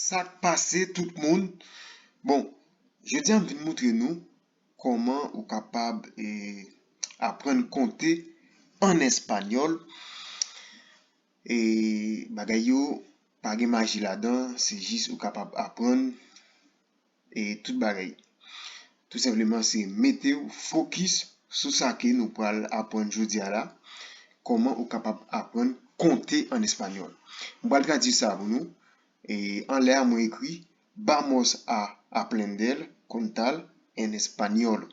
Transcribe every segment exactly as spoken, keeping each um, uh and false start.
Sa k pase tout moun? Bon, jodi a m vin moutre nou kòman ou kapab, e, aprann konte an espanyòl. E, bagay yo pa gen maji ladan, se jis ou kapab aprann e tout bagay. Tou senpleman, se mete w fokis sou sa ke nou pral aprann jodi a la, kòman ou kapab aprann konte an espanyòl. M pral tradui sa pou nou. E anlè a, mwen ekri: Vamos a aprender contar en español.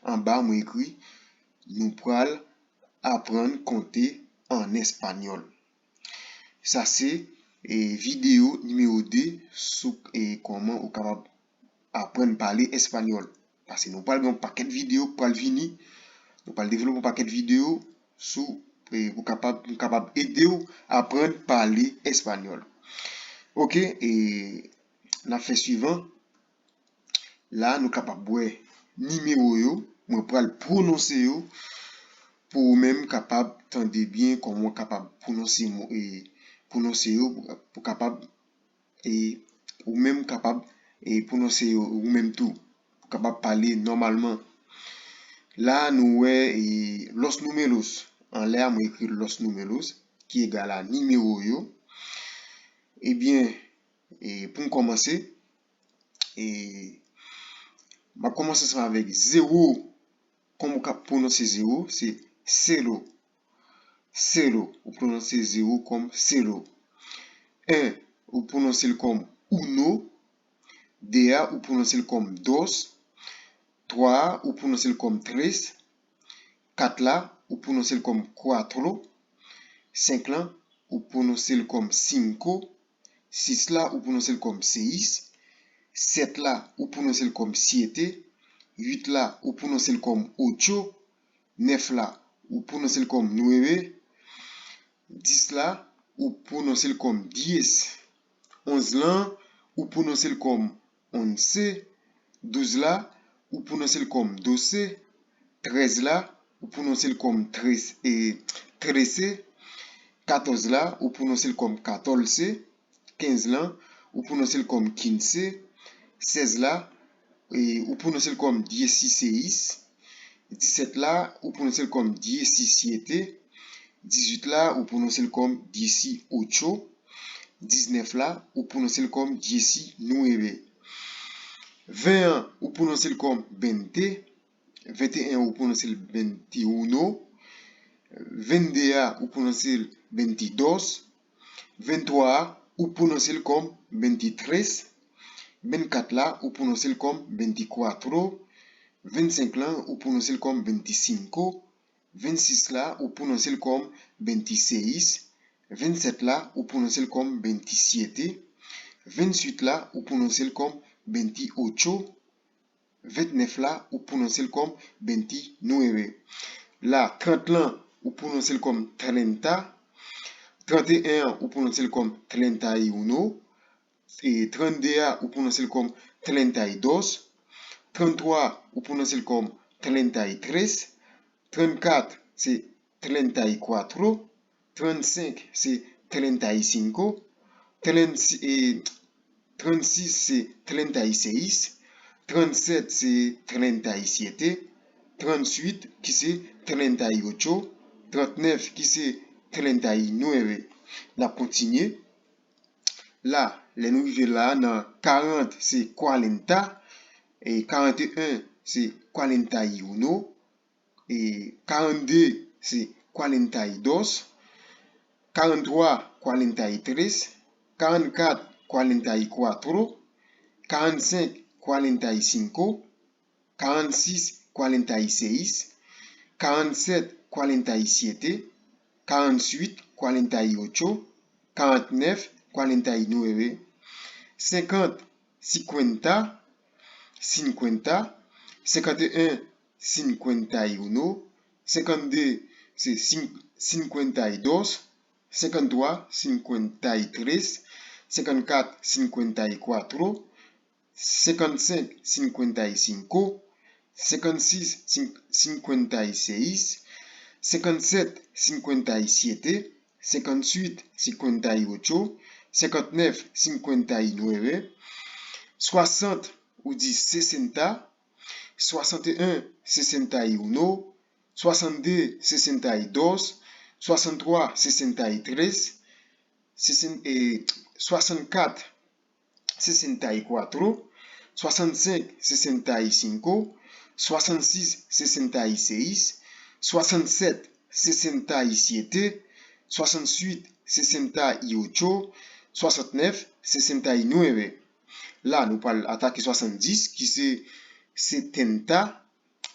Anba, mwen ekri: Nou pral aprann konte an espanyòl. Sa se, e, videyo nimewo de sou, e, kòman ou kapab aprann pale espanyòl. Paske nou pral gen yon pakèt videyo k pral vini. Nou pral devlope yon pakèt videyo sou, e, pou kapab, pou kapab ede w aprann pale espanyòl. Oke, e n ap fè swivan. La, nou kapab wè nimewo yo. Mwen pral pwononse yo pou ou menm kapab tande byen kòman w kapab pwononse mo, e, pwononse yo pou, pou kapab, e, ou menm kapab, e, pwononse yo ou menm tou. Pou kapab pale nòmalman. La, nou wè, e, los números. Anlè a, mwen ekri los números, ki egal a nimewo yo. Ebyen, e, pou m kòmanse, e, m ap kòmanse ansanm avèk zewo. Kòman ou ka pwononse zewo? Se cero. Cero. Ou pwononse zewo kòm cero. En, ou pwononse l kòm uno. De a, ou pwononse l kòm dos. Twa a, ou pwononse l kòm tres. Kat la, ou pwononse l kòm cuatro. Senk lan, ou pwononse l kòm cinco. Sis la, ou pwononse l kòm seis. Sèt la, ou pwononse l kòm siete. Uit la, ou pwononse l kòm ocho. Nèf la, ou pwononse l kòm nueve. Dis la, ou pwononse l kòm diez. Onz lan, ou pwononse l kòm once. Douz la, ou pwononse l kòm doce. Trèz la, ou pwononse l kòm tres, e, trece. Katòz la, ou pwononse l kòm catorce. Kenz lan, ou pwononse l kòm quince. Sèz la, e, ou pwononse l kòm dieciséis. Disèt la, ou pwononse l kòm diecisiete. Dizuit la, ou pwononse l kòm dieciocho. Diznèf la, ou pwononse l kòm diecinueve. Ven an, ou pwononse l kòm veinte. Venteyen, ou pwononse l veintiuno. Vennde a, ou pwononse l veintidós. Venntwa a, ou pwononse l kòm veintitrés. Vennkat la, ou pwononse l kòm veinticuatro. Vennsenk lan, ou pwononse l kòm veinticinco. Vennsis la, ou pwononse l kòm veintiséis. Vennsèt la, ou pwononse l kòm veintisiete. Vennwit la, ou pwononse l kòm veintiocho. Ventnèf la, ou pwononse l kòm veintinueve. La, trant lan, ou pwononse l kòm treinta. Tranteyen an, ou pwononse l kòm treinta y uno. E trannde a, ou pwononse l kòm treinta y dos. Tranntwa, ou pwononse l kòm treinta y tres. Trannkat, se treinta y cuatro. Trannsenk, se treinta y cinco. Trannsis, e, trannsis, se treinta y seis. Trannsèt, se treinta y siete. Trannswit, ki se treinta y ocho. Trantnèf, ki se treinta y nueve. N ap kontinye. La, lè nou rive la, nan karant, se cuarenta. E karanteyen, se cuarenta y uno. E karannde, se cuarenta y dos. Karanntwa, cuarenta y tres. Karannkat, cuarenta y cuatro. Karannsenk, cuarenta y cinco. Karannsis, cuarenta y seis. Karannsèt, cuarenta y siete. Karannswit, cuarenta y ocho. Karantnèf, cuarenta y nueve. Senkant, cincuenta. Cincuenta. Senkanteyen, cincuenta y uno. Senkannde, se cin-, cincuenta y dos. Senkanntwa, cincuenta y tres. Senkannkat, cincuenta y cuatro. Senkannsenk, cincuenta y cinco. Senkannsis, cin-, cincuenta y seis. Senkannsèt, cincuenta y siete. Senkannswit, cincuenta y ocho. cinquante-neuf, cinquenta y nueve. Soixante, ou di sesenta. Soixante et un, sesenta y uno. Soixante-deux, sesenta y dos. Soixante-trois, sesenta y tres. Sesen- eh, soixante-quatre, sesenta y cuatro. Soixante-cinq, sesenta y cinco. Soixante-six, sesenta y seis. Soixante-sept, sesenta y siete. Soixante-huit, sesenta y ocho. Soixante-neuf, sesenta y nueve. La, nou pral atake swasanndis, ki se setenta.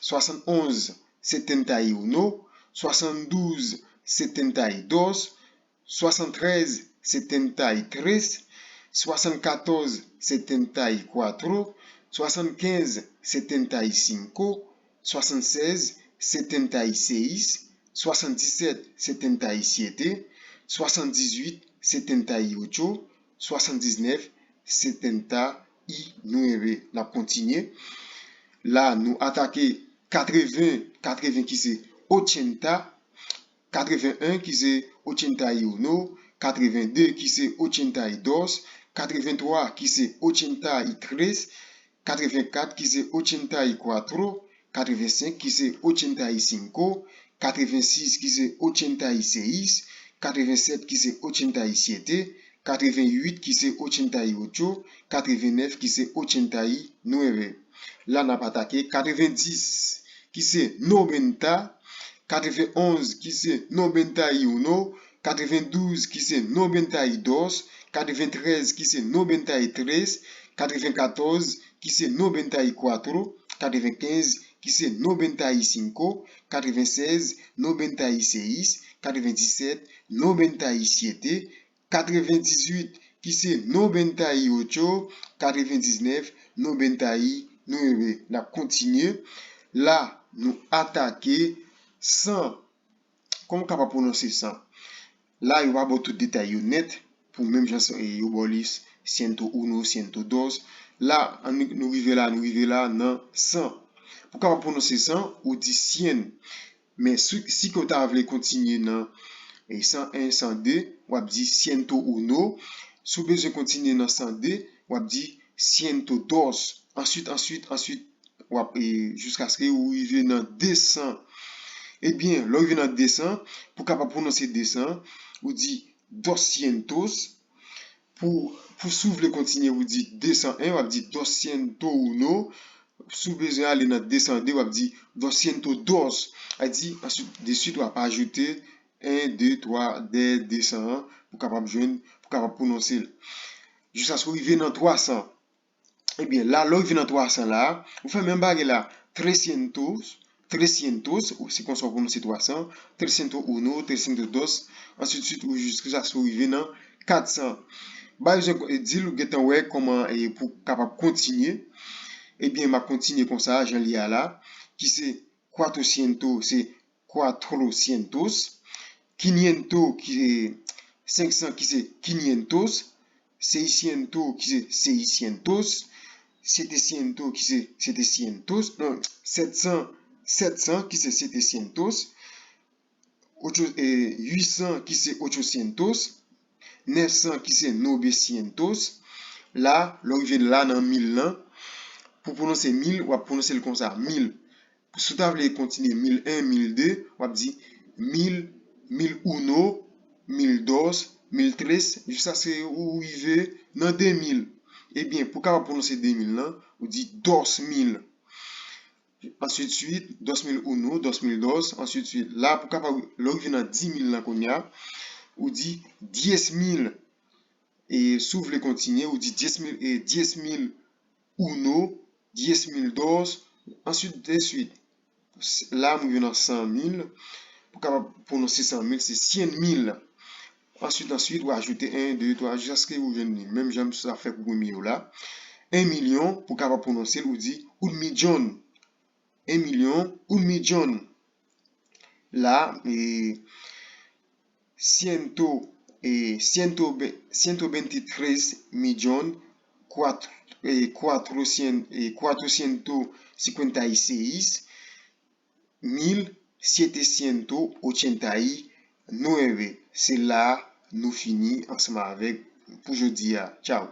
Soixante-onze, setenta y uno. Soixante-douze, setenta y dos. Soixante-treize, setenta y tres. Soixante-quatorze, setenta y cuatro. Soixante-quinze, setenta y cinco. Soixante-seize, setenta y seis. Soixante-dix-sept, setenta y siete. Soixante-dix-huit, setenta y ocho. Soixante-dix-neuf, setenta y nueve. N ap kontinye. La, nou atake katreven, katreven ki se ochenta, katreven en ki se ochenta y uno, katreven de ki se ochenta y dos, katreven twa ki se ochenta y tres, katreven kat ki se ochenta y cuatro, katreven senk ki se ochenta y cinco, katreven sis ki se ochenta y seis, katreven sèt ki se ochenta y siete, katreven uit ki se ochenta y ocho, katreven nèf ki se ochenta y nueve. La n ap atake katreven dis ki se noventa, katreven onz ki se noventa y uno, katreven douz ki se noventa y dos, katreven trèz ki se noventa y tres, katreven katòz ki se noventa y cuatro, katreven kenz ki se noventa y cinco, katreven sèz noventa y seis, katreven disèt noventa y siete, katreven dizuit ki se noventa y ocho, katreven diznèf noventa y nueve. N ap kontinye. La, nou atake san. Kòman w kapab pwononse san? La, yo pa ba w tout detay yo nèt, pou menm jan sa, e, yo ba w li ciento uno, ciento dos. La, an nou, nou rive la, nou rive la nan san. Pou w kapab pwononse san, ou di cien. Men si, si ke w ta vle kontinye nan, e, san en, san de, w ap di ciento uno. Si w bezwen kontinye nan san de, w ap di ciento dos. Answit, answit, answit, w ap, e, jiskaske ou rive nan de san. Ebyen, lè w rive nan de san, pou w kapab pwononse de san, ou di doscientos. Pou, pou si w vle kontinye, ou di de san en, w ap di doscientos uno. Si w bezwen ale nan de san de, w ap di doscientos dos. A di, answit, deswit, w ap ajoute en, de, twa, dèyè de san an, pou kapab jwenn, pou kapab pwononse l. Jiskaske w rive nan twa san. Ebyen, la, lè w rive nan twa san la, ou fè menm bagay la. Trescientos, trescientos, ou, se konsa w pwononse twa san, trescientos uno, trescientos dos, ansidswit, ou jiskaske w rive nan kat san. Pa bezwen di l, ou gentan wè kòman, e, pou kapab kontinye. Ebyen, m ap kontinye konsa, jan l ye a la, ki se cuatrocientos, se cuatrocientos, quinientos ki se senk san ki se quinientos, seiscientos ki se seiscientos, setecientos ki se setecientos, non, sèt san, sèt san ki se setecientos, ocho, e, uit san ki se ochocientos, nèf san ki se novecientos. La, lè w rive la nan mil lan, pou pwononse mil, w ap pwononse l konsa, mil. Si w ta vle kontinye mil en, mil de, w ap di mil, mil uno, mil dos, mil tres, jiskaske ou rive nan de mil. Ebyen, pou w kapab pwononse de mil lan, ou di dos mil. Ansidswit, dos mil uno, dos mil dos, ansidswit. La, pou w kapab, lè w rive nan di mil lan kounye a, ou di diez mil. E si w vle kontinye, ou di diez mil, e diez mil uno, diez mil dos, ainsi de suite. La, m rive nan san mil. Pou kapab pwononse san mil, se cien mil. Answit, answit, w ajoute en, de, twa, jiskaske ou jwenn li. Menm jan sa fè pou premye yo la. En milyon, pou kapab pwononse l, ou di un millón. En milyon, un millón. La, e, ciento, e, ciento ve-, ciento veintitrés millón cuatro, e, cuatrocientos, e, cuatrocientos cincuenta y seis mil setecientos ochenta y nueve. Se la nou fini ansanm avèk pou jodi a. Tchaw.